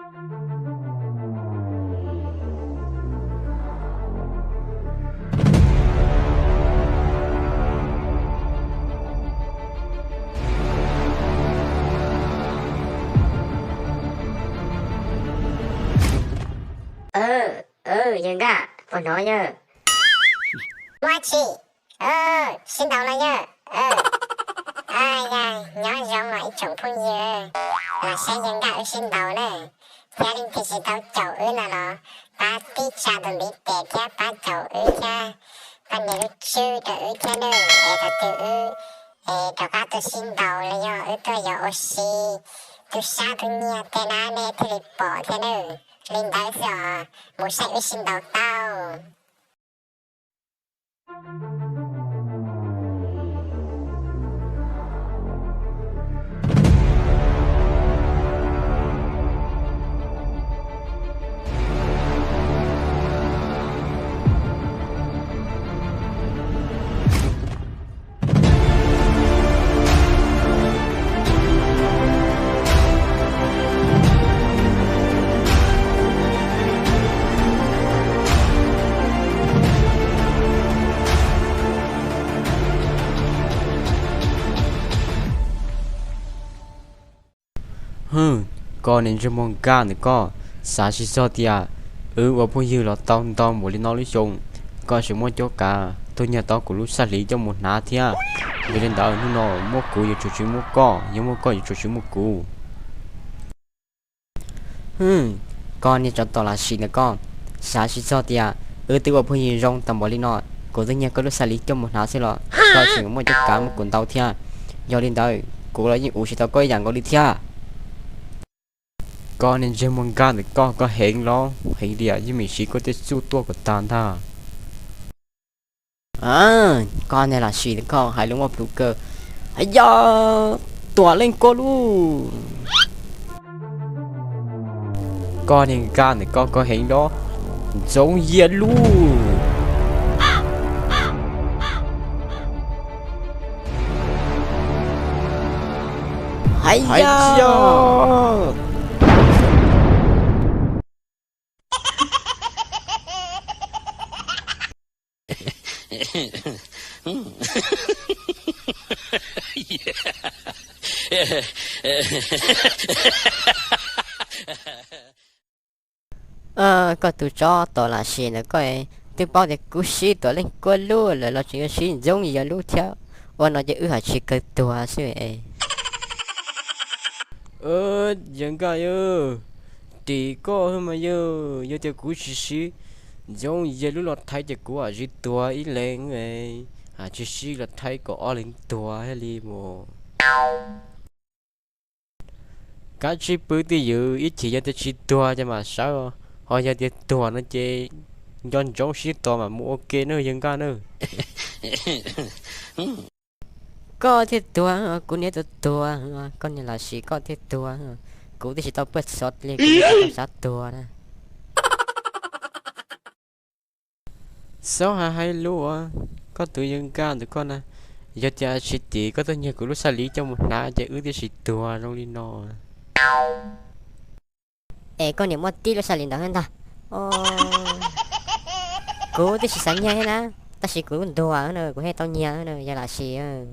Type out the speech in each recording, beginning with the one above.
Yawg Nkaj, puas hnov yawg? Muaj tsi, sib ntaus los yawg. Nyob zoo os ib tsoom phooj ywg, los saib yawg Nkaj wb sib ntaus na. Thiab leej twg tsis tau caum wb no los pab tib tsa tus ntiv tes thiab pab caum wb thiab, pab nias lub tswb rau wb thiab nawb, es thaum twg wb rov qab tuaj sib ntaus los yog wb tuaj yos ua si, tub sab tub nyiag tej na nej thiaj li pom thiab nawb. Li ntawd xwb os, mus saib wb sib ntaus tau. Hwj, koj niag ntsej muag nkaj ntawm koj, xav tsis txog tias wb ua phooj ywg los tau ntau npaum li no lub xyoo, koj tseem muaj cuab kav tuaj nyiag tau kuv lub xaj hliv coj mus hnav thiab. Yog li ntawd hnub no muaj kuv yuav tsum tsis muaj koj, yog muaj koj yuav tsum tsis muaj kuv. Hwj, koj niag tsov tom lam sim ntawm koj, xav tsis txog tias wb twb ua phooj ywg zoo tau npaum li no, kuv twb nyiag koj lub xaj hliv coj mus hnav xwb los koj tseem muaj cuab kav muab kuv ntaus thiab. Yog li ntawd kuv los yeej ua tsis tau koj ib yam nkaus li thiab. Koj niag ntsej muag nkaj ntawm koj, koj heev los heev tiag, yeej meem siv koj tej txuj tuaj kom tag ntag. Koj niag lam sim ntawm koj hais lus muaj plhus kawg. Yog, Tuam Leej Kuab Lub. Koj niag nkaj ntawm koj, koj heev los, Ntxoov Yias Lub. Hais yog. Koj tus tsov tom lam sim ntawm koj twb paub tias kuv siv Tuam Leej Kuab Lub lawm los tseem yuav siv Ntxoov Yias Lub thiab, ua no ces wb haj tsis kawg tuag xwb. Yawg nkaj yawg, tim koj mas yawg, yog tias kuv tsis siv Ntxoov Yias Lub los thaiv ces kuv haj tsis tuag ib leeg, haj tsis siv los thaiv kom ob leeg tuag thiaj li mus. Kav tsij pw twj ywm, ib chim yog tias tsis tuag ces mam sawv, ho yog tias tuag no ces nco ntsoov sib tos mam mus ua ke nawb yawg nkaj nawb. Koj thiaj tuag, kuv niam tuag tuag, koj niag lam sim koj thiaj tuag, kuv twb tsis tau paj xov li, kuv tsis tau xav tuag na. Txhob hais hais lus, koj tus yawg nkaj ntawm koj na, yog tias tsis tim koj tuaj nyiag kuv lub xaj li coj mus hnav ces wb twb tsis tuag zoo li no. Es koj niam muab tib lub xaj li ntawd ntag. Kuv twb tsis xav nyiag thiab na, tab sis kuv lub ntuag na kuv thiaj tau nyiag na, yog lam sim.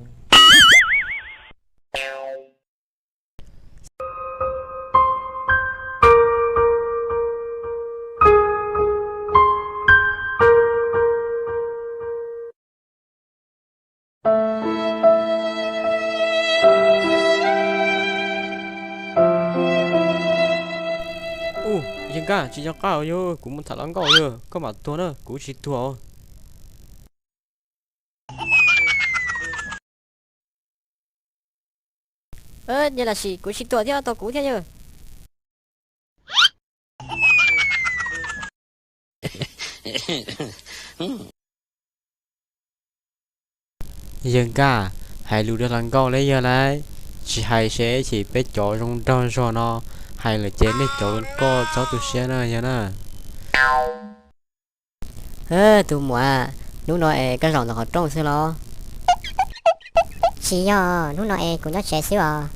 Ub, yawg nkaj, tsis nco qab os yawg, kuv mus tham hluas nkauj yawg, koj mam tuag na, kuv tsis tuag os. Yawg lam sim, kuv tsis tuag thiab, tos kuv thiab yawg. Yawg nkaj, hais lus rau hluas nkauj li yawg lauj, tsis hais seb ib chim peb cov zoo nraug zog no hais lawm ces nej cov koj txhob tu siab na yawg na. Tus muam, hnub no es koj zaum ntawm qhov rooj xwb los? Tsis yog, hnub no es kuv nyob tsev xwb os.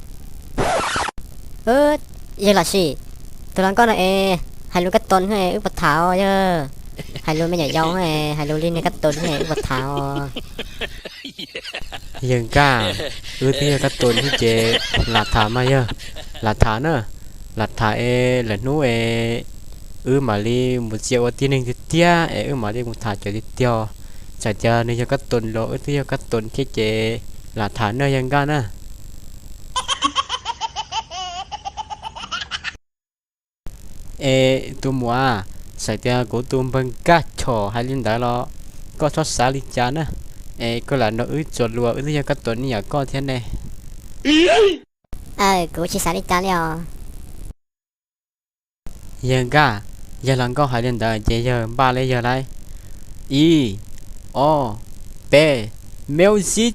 Yawg lam sim, Tus hluas nkauj no es hais lus kab toos wb puas tham os yawg? Hais lus me nyuam yaus, hais lus li niag kab toos wb puas tham os? Yawg Nkaj, wb twb yog kab toos thiab ces lam tham mas yawg, lam tham na, lam tham es lwm hnub es wb mam li mus txia ua tib neeg tiag tiag es wb mam li mus tham cov tiag tiag. Txawm tias nws yog kab toos los wb twb yog kab toos thiab ces lam tham na yawg Nkaj na. Es tus muam, txawm tias kuv tus npawg Nkaj Chom hais li ntawd los koj txhob xav li cas na, es koj lam nrog wb txuas lus, wb twb yog kab toos ib yam koj thiab ne. Aw, kuv tsis xav li cas li os. Yawg Nkaj, yawg hluas nkauj hais li ntawd ces yawg npaj li yawg lauj. Ib, ob, peb, music.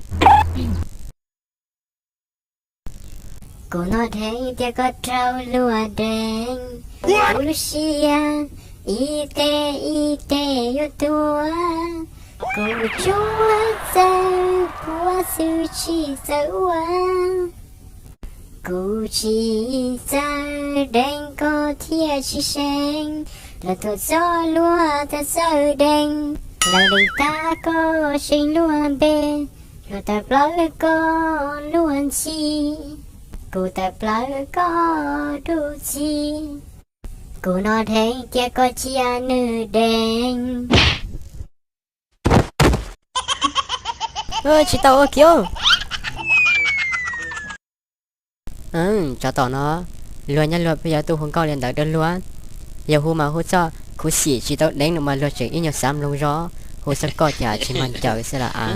Kuv hnov dheev tias koj raug luag deev, kuv lub siab ib teg ib teg yuav tuag. Kuv tsuas txawj puag xwb tsis txawj ua. Kuv tsis txawj deev koj thiaj tsis seev, lawv tuaj txog luag txawj txawj deev, lawv deev tag koj seev luag npe, luag tawm plaws koj luag ntxhi, kuv tawm plaws koj dub ntxhi. Kuv hnov dheev tias koj cia nws deev. Tsis tau ua kiag. Tsov tom no, luag nyob luag pheej yuav tuaj hu nkauj li ntawd rau luag. Yog hu mas hu txoj khuv xim tsis tau deev no mas luag tseem ib nyuag xav mloog zog, hu txoj koj cas tsis mag ncaws xwb las as.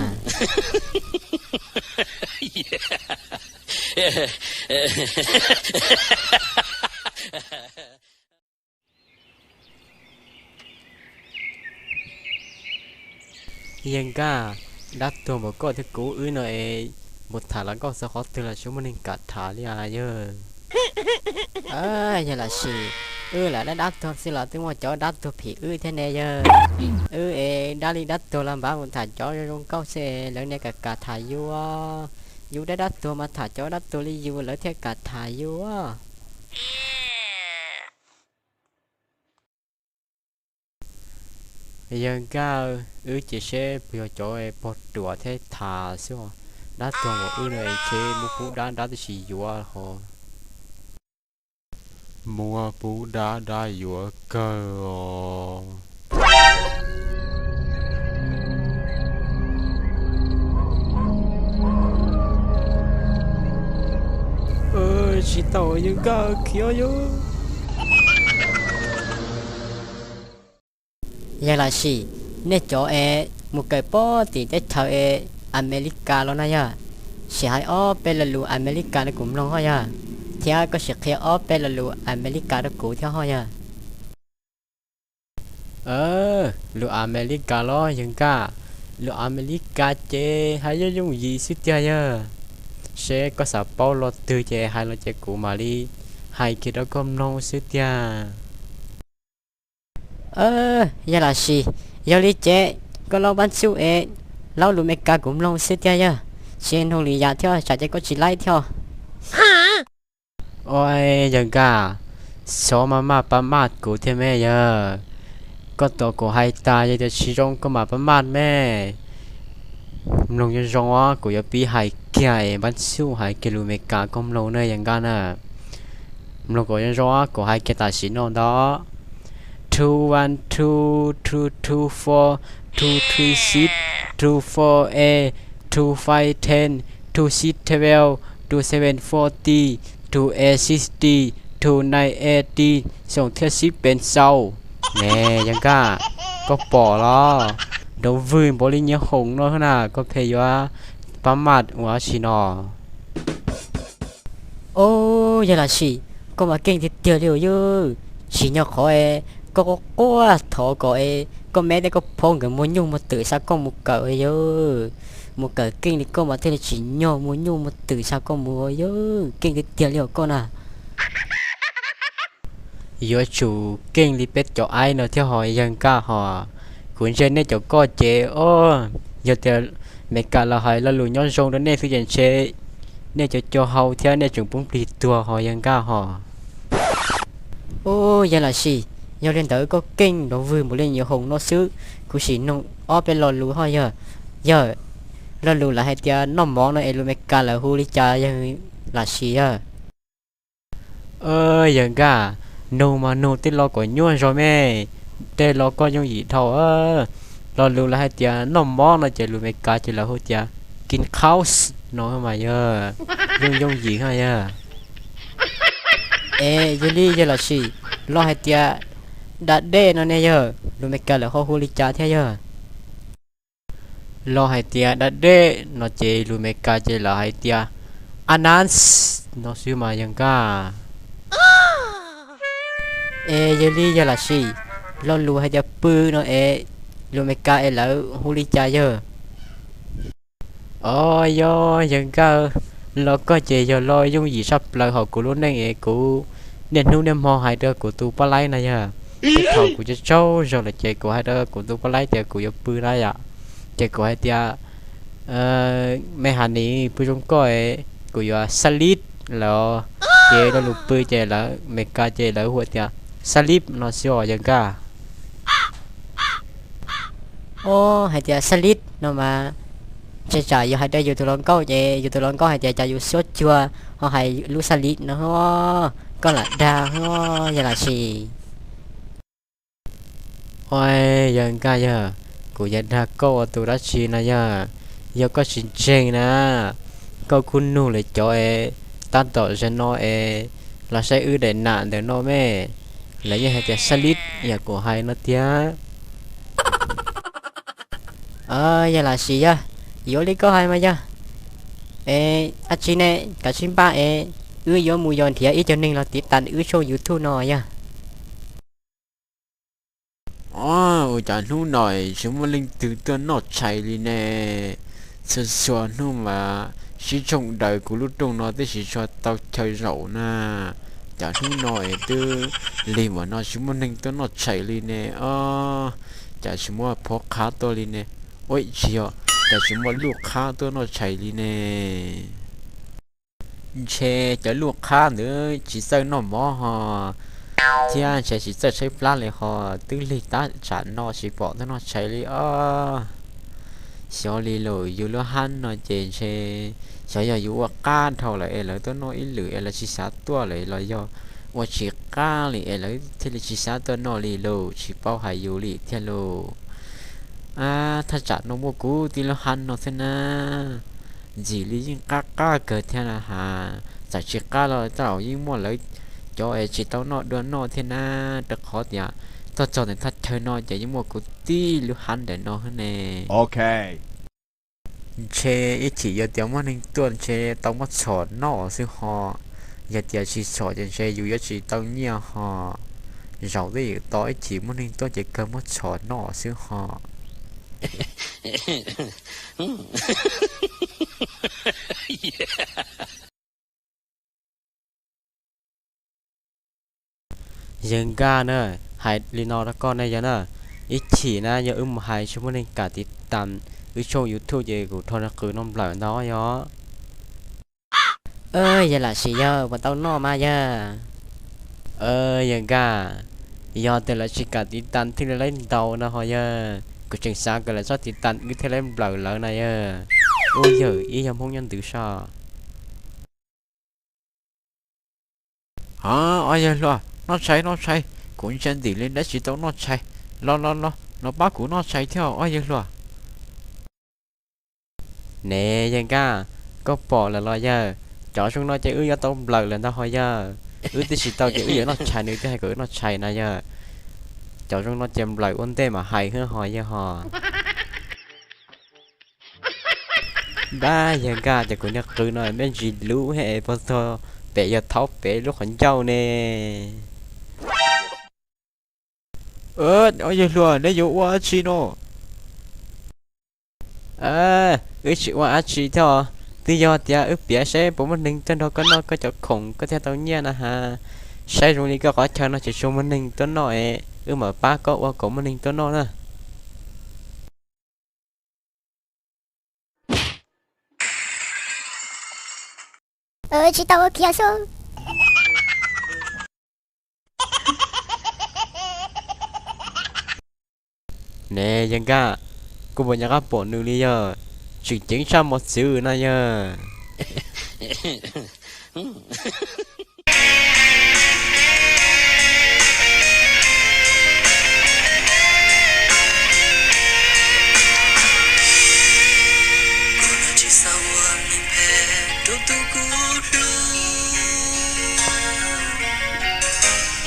Yawg Nkaj, dab tuag npaum koj thiab kuv wb no es mus tham los nkauj txog qhov twg los tsis muaj neeg kam tham li as yawg. Yawg Lam Sim, wb lam dab dab tuag xwb los twb muaj cov dab tuag phim wb thiab ne yawg. Wb es dab li dab tuag los npaj mus tham cov zoo zoo nkauj xwb es lawv niaj kam kam tham yus. Yus dab dab tuag mas tham cov dab tuag li yus lawv thiaj kam tham yus. Yawg Nkaj, wb cia seb puas yog cov pog ruam thiab tham xwb os. Dab tuag npaum wb no es ntshe muab pub dab dab twb tsis yuav hos. Muab pub dab dab yuav kawg os. Tsis tau, Yawg Nkaj khiav yawg. Yawg Lam Sim, nej cov es mus kawm pem tim teb chaws es Amelikas los no yog, sim hais ob peb lo lus Amelikas rau kuv mloog hos yog, thiab koj sim qhia ob peb lo lus Amelikas rau kuv thiab hos yog. Lus Amelikas los Yawg Nkaj? Lus Amelikas ces hais yooj yooj yim xwb tiag yawg. Seb koj xav paub lo twg ces hais los ces kuv mam li hais kiag rau koj mloog xwb tiag. Yawg Lam Sim, yog li ces koj laub npab ntxuj es laub lus Amelikas kuv mloog xwb tiag yawg. Tsis nug lwm yam thiab tsam ces koj tsis laib thiab. Ua, Yawg Nkaj, xyov maj maj pab maj kuv thiab me yawg. Koj tos kuv hais tas, yog tias tsis zoo koj mam pab maj me. Mloog zoo zoo os, kuv yuav pib hais kiag es npab ntxuj hais kiag lus Amelikas koj mloog na Yawg Nkaj na. Mloog kuv zoo zoo os, kuv hais kiag tam sim no ntag. Two one two two two four two three six two four eight two five ten two six twelve two seven fourteen two eight sixteen two nine eighteen xoom thiab sib pes xaus. Ne Yawg Nkaj, koj pom los? Nrov vwg npaum li nyiaj hoom no na, koj pheej yuav pab maj ua dab tsi no? Au, Yawg Lam Sim, koj mas keej tiag tiag li os yawg. Tsim nyog qhov es koj quaj quaj thov kom es koj me thiab koj phob nkawd muaj nyuj muaj twm xa koj mus kawm yawg. Mus kawm keej li koj mas thiaj li tsim nyog muaj nyuj muaj twm xa koj mus yawg, keej tiag tiag li os koj na. Yuav tsum keej li peb cov aib no thiab hos Yawg Nkaj hos. Kuv ntsia nej cov koj ces, o, yog tias Amelikas los hais lo lus nyob zoo rau nej xwb ces ntshe nej cov coj hau thiab nej tseem poob plig tuag hos Yawg Nkaj hos. Ub, yawg Lam Sim, yog li ntawd koj keej nrov vwg npaum li nyuam hoom no xwb, kuv sim nug ob peb lo lus ho yawg. Yawg, lo lus lawv hais tias noj mov no es lus Meskas lawv hu li cas yawg Lam Sim yawg? Yawg Nkaj, nug mas nug tej lo kom nyuaj zog me, tej lo koj yooj yim dhau. Lo lus lawv hais tias noj mov no ces lus Meskas ces lawv hu tias kin khaus no mas yawg, yooj yooj yim ho yawg. Es yog li yawg Lam Sim, lo hais tias da dej no ne yawg, lus Meskas lawv ho hu li cas thiab yawg? Lo hais tias da dej no ces lus Meskas ces lawv hais tias anas no xwb mas yawg Nkaj. Es yog li yawg Lam Sim, lo lus hais tias pw no es lus Meskas es lawv hu li cas yawg? Os, yog yawg Nkaj, lo koj ces yog lo yooj yim tshaj plaws hauv kuv lub neej es kuv niaj hnub niaj hmo hais rau kuv tus poj laib na yawg. Thaum kuv tsaug tsaug zog lawm ces kuv hais rau kuv tus poj laib tias kuv yuav pw na yom, ces kuv hais tias me has nis pw zoo koj, kuv yuav xa lib lawm. Ces lo lus pw ces lawv Meskas ces lawv hu tias xa lib no xwb os yawg Nkaj. Os, hais tias xa lib no mas, ntshe tsam yus hais rau yus tus hluas nkauj ces yus tus hluas nkauj hais tias cas yus suab cuag ho hais lub xa lib no, koj lam dag yawg Lam Sim. Ua, yawg Nkaj yawg, kuv yuav dag koj ua tus dab tsi no yawg? Yog koj tsis ntseeg na, koj kuj nug lawv cov es tab tom zaum no es los saib wb daim nam ntawm no me, lawv yeej hais tias xa lib yam kuv hais no tiag. Yawg Lam Sim yawg, yuav li koj hais mas yawg. Es dab tsi ne, kav tsij npaj es wb yuav mus yos nrhiav ib co neeg los tiv tas wb tshooj YouTube no yawg. Os, ua cas hnub no tsis muaj leej twg tuaj noj tshais li ne? Txhua txhua hnub mas sib tshooj daws kuv lub rooj no tib si tshua tau chaw zaum na. Cas hnub no es twb lig mam no tsis muaj neeg tuaj noj tshais li ne? Os, cas tsis muaj phov qhab tuaj li ne? Ua tsis yog, cas tsis muaj luj qhab tuaj noj tshais li ne? Ntshe cov luj qhab ntawd tsis txawj noj mov ho, thiab ntshe tsis txawj tshaib plab li ho, twb lig tab tsam no tsis pom tuaj noj tshais li os. Xyov li lawm, yus lub hab no ces ntshe xyov yog yus ua qab dhau lawm es lawv tuaj noj ib lwm es lawv tsis xav tuaj lawm los yog ua tsis qab li es lawv thiaj li tsis xav tuaj noj li lauj, tsis paub hais yus li thiab lauj. Ab, thaj tsam no muaj kuv tib lub hab no thiab na, ntxim li yeej qab qab kawg thiab na has. Txawm tsis qab los tej zaum yeej muaj lawv cov es tsis tau noj dua noj thiab na, rau qhov tias tuaj txog ntawm thaj chaw no ces yeej muaj kuv tib lub hab ntawm no thiab ne. Ntshe ib chim yog tias muaj neeg tuaj ntshe tau muab txhom noj xwb ho, yog tias tsis txhom ces ntshe yus yuav tsis tau nyiaj ho. Zaum twj ywm tos ib chim muaj neeg tuaj ces kawg muab txhom noj xwb ho. Yawg Nkaj na, hais li no rau koj ne yog na, ib chim na yog wb mus hais tsis muaj neeg kam tiv tas wb tshooj YouTube ces kuv rho nws qws no nplawm ntag yog. Yawg Lam Sim yawg, puas tau noj mas yawg? Yawg Nkaj, yog tias lawv tsis kam tiv tas thiaj li laib ntaus no ho yawg, kuv tseem xav kom lawv txhob tiv tas wb thiaj laib nplawm lawv na yawg. Ub yawg, ib yog Hmoob nyob ntws soj. Ob yawg hluas, noj tshais noj tshais, kuv ntsia ntim li dab tsis tau noj tshais. Los los los, los pab kuv noj tshais thiab ob yawg hluas. Ne yawg Nkaj, koj pom lawm los yawg? Cov zoo no ces wb yuav tau nplawm lawm ntag ho yawg. Wb twb tsis tau ces wb yuav noj tshais, nws twb hais kom wb noj tshais na yawg. Cov zoo no ces nplawm ua ntej mam hais hwb ho yawg ho. Npab yawg Nkaj, ces kuv niag qws no me ntsis lub he puag txog pem yawg thaub pem lub qhov ncauj ne. Ob yawg hluas, neb yuav ua dab tsi no? Wb tsis ua dab tsi thiab os, twb yog tias wb piav saib puas muaj neeg tuaj nrog koj noj koj cov khoom koj thiaj tau nyiaj na has. Saib zoo li koj qhov chaw no tsis tshua muaj neeg tuaj noj es wb mam pab koj ua kom muaj neeg tuaj noj na. Tsis tau ua khiav xwb. Ne yawg Nkaj, kuv puas nyuam qab pom nws li yog, tseem ceeb tshaj mos txwv na yawg.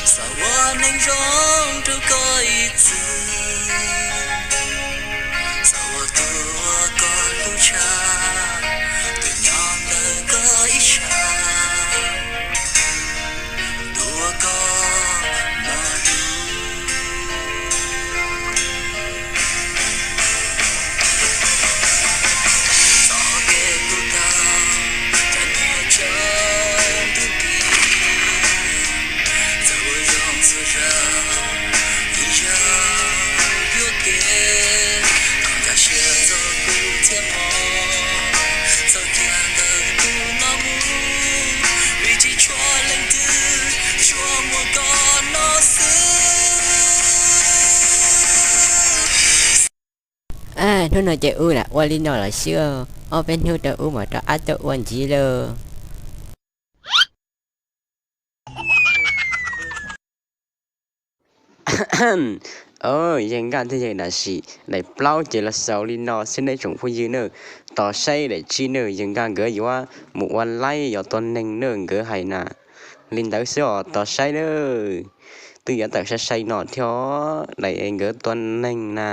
Xav ua neej zoo rau koj ib txwm, xav ua tus uas koj hlub tshaj, tus nyob ntawm koj ib sab, tus uas koj mos hlub. Txoj kev hlub tau cov niam tsev ntuj nti, txawm ua zoo txhua zaus, ib zaug yuam kev, thov nkag siab txog kuv thiab mog, txoj kev ntawm kuv no mus, vim tsis tshua leej twg, tsuas muaj koj no xwb. Hnub no ces wb lam ua li no lawm xwb, ob peb hnub rau wb mam rov qab tuaj ua ntxiv lauj. Yawg Nkaj thiab yawg Dam Sim daim plaub ces los xaus li no xwb nej tsoom phooj ywg nawb. Tos saib daim tsib nawb, yawg Nkaj nkawd yuav mus ua laib yuav tua neeg nawb, nkawd hais na. Li ntawd xwb os, tos saib nawb. Twb yuav tawm sai sai no thiab, daim nkawd tua neeg na.